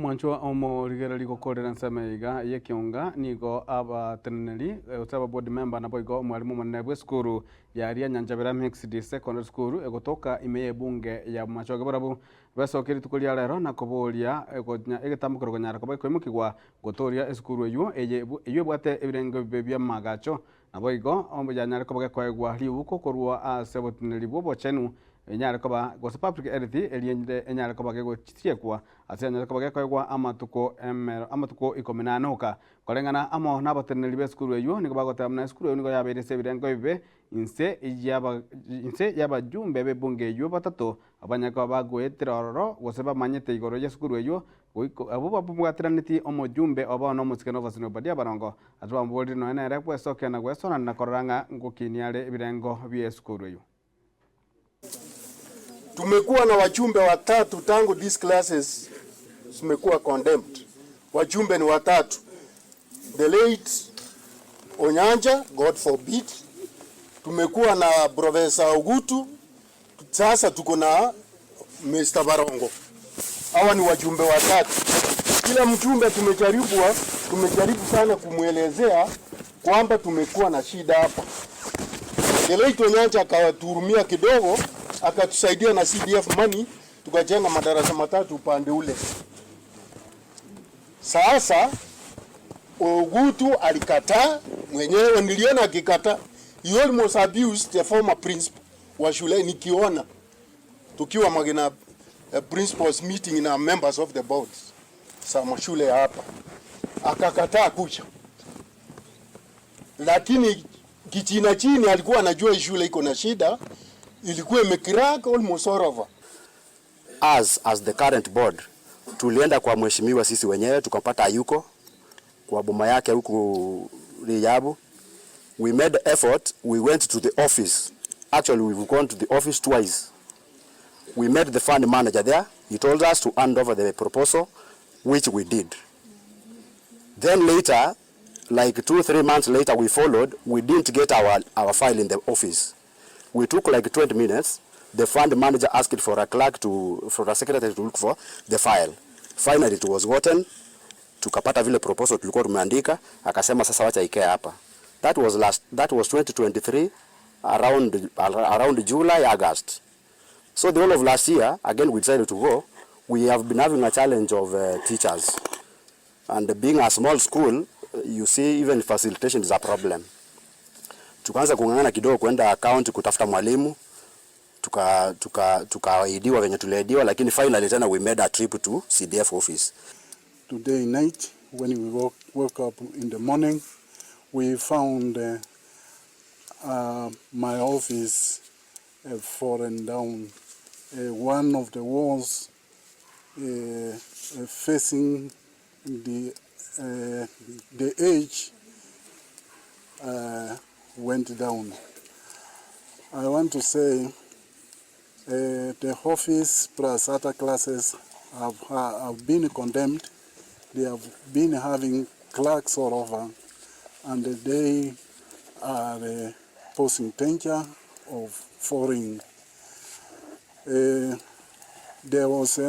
Omwanchwa omorigereri gokorera ensemo eye iga y'ekionga nigo abateneneri gose aba board member naboigo omwalimu omonene bw'esukuru ya Ria Nyanjabera Mixed Secondary School egotoka ime y'ebunge ya Bomachoge barabwo besokia rituko ria rero na koboria egetambokero konyara koba gekoimokigwa gotoria esukuru eywo eye eywo ebwate ebirengo ebibe bi'amagacho Naboigo yanyare koba gekoegwa riuko korwa ase oboteneneri bw'obochenu, enyare koba, gose public health, erinde enyare koba gegochiekwa ase yanyare koba gekoegwa amatuko emero amatuko ikomi na ane oka. Koreng'ana amo nabateneneri b'esukuru eyio nigo bagoteba buna esukuru eyio nigo yabeire ase ebirengo ebibe inse y'aba inse y'abajumbe b'ebunge eyio batato abanyare koba bagoetera ororo gose bamanyete igoro y'esukuru eyio Goika abwo babwateranetie omojumbe obo na omosike na obosani Obadia abarongo, ase bamoborire nonya nere gwesokia na gwesonana na korora ng'a ngokinia are ebirengo bi'esukuru eyio. Tumekuwa na wajumbe watatu tangu these classes zimekuwa condemned. Wajumbe ni watatu. The late Onyanja, God forbid. Tumekuwa na Professor Ogutu, Sasa tuko na Mr. Barongo. Hawa ni wajumbe watatu. Kila mjumbe tumejaribu, tumejaribu sana kumwelezea kwamba tumekuwa na shida hapa. The late Onyanja akatuhurumia kidogo, akatusaidia na CDF money, tukajenga madarasa matatu upande ule. Sasa Ogutu alikataa mwenyewe, niliona akikataa. He almost abused the former principal wa shule nikiona tukiwa magina principals meeting na members of the boards za mashule ya hapa, akakataa kuja, lakini kichina chini alikuwa anajua hii shule iko na shida, ilikuwa imecrack almost all over. Us as the current board tulienda kwa mheshimiwa sisi wenyewe tukapata hayuko kwa boma yake huku Riyabu. We made effort, we went to the office. Actually we've gone to the office twice. We met the fund manager there. He told us to hand over the proposal, which we did. Then later, like 2, 3 months later, we followed. We didn't get our file in the office. We took like 20 minutes. The fund manager asked for a clerk to, for a secretary to look for the file. Finally it was gotten. Tukapata vile proposal tulikuwa tumeandika, akasema sasa wacha ikae hapa. That was 2023 around July, August. So the whole of last year, again we decided to go. We have been having a challenge of teachers. And being a small school, you see even facilitation is a problem. Tukaanza kung'ang'ana kidogo kwenda county kutafuta mwalimu, tuka tukaahidiwa venye tuliahidiwa, lakini finally tena we made a trip to CDF office. Today night, when we woke up in the morning, we found my office fallen down. One of the walls facing the edge went down. I want to say the office plus other classes have been condemned. They have been having cracks all over, and they are posing danger of falling. There was